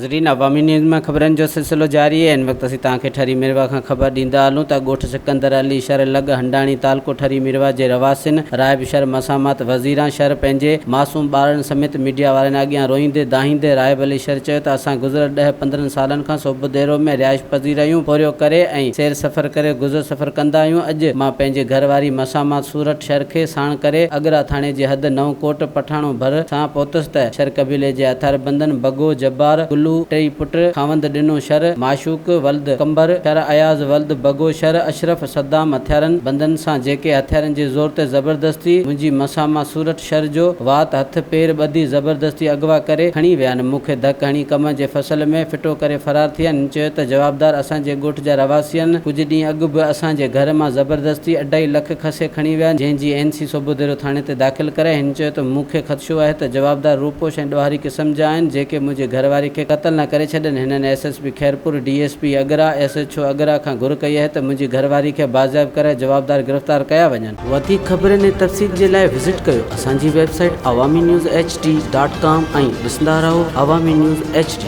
ناظرين عوامي نيوز مان خبرن جو سلسلو جاري آهي هن وقت اسين توهان کي ٺري ميرواھ کان خبر ڏيندا هلون ته ڳوٺ سڪندر علي شھر لڳ هنڊاڻي تعلقو ٺري ميرواھ جي رھواسين راهب شھر مسامات وزيران شھر پنهنجي معصوم ٻارڙن سميت ميڊيا وارن اڳيان روئيندي دانهيندي راهب علي شھر چيو ته اسان گذريل ڏهه 15 سالن کان صوڀوديرو ۾ رهائش پذير آهيون پورهيو ڪري ۽ سير سفر ڪري گذر سفر ڪندا آهيون اڄ مان پنهنجي گهر واري مسامات سورٺ شھر کي ساڻ ڪري اڳرا ٿاڻي جي حد نئون ڪوٽ پٺاڻو ڀر سان پهتس ته شر قبيلي جي هٿياربندن بگو، جبار، گلو، ٽئي پٽ، خاوند ڏنو شر، معشوق ولد قمبر شر، اياز ولد بگو شر، اشرف، صدام هٿيارن بندن سان جيڪي هٿيارن جي زور تي زبردستي منهنجي مساما سورٺ شر جو وات هٿ پير ٻڌي زبردستي اغوا ڪري کڻي ويا آهن مون کي ڌڪ هڻي ڪمند جي فصل ۾ ڦٽو ڪري فرار ٿي ويا آهن هن چيو ته جوابدار اسان جي ڳوٺ جا رهواسي آهن ڪجهه ڏينهن اڳ به اسان جي گهر مان زبردستي اڍائي لک کسي کڻي ويا جنهن جي اين سي صوڀوديرو ٿاڻي تي داخل ڪرائي هن چيو ته مون کي خدشو آهي ته جوابدار روپوش ۽ ڏوهاري قسم جا آهن جيڪي منهنجي گهر واري کي قتل نه ڪري ڇڏين هنن S S P Khairpur D S P Agra S H O Agra کان گهر ڪئي آهي ته منهنجي گهر واري کي بازياب ڪرائي جوابدار گرفتار ڪيا وڃن. وڌيڪ خبرن ۽ تفصيل جي لاء وزٽ ڪيو اسان جي website Awami news H D dot com ۽ ڏسندا رهو عوامي نيوز ايڇ ڊي.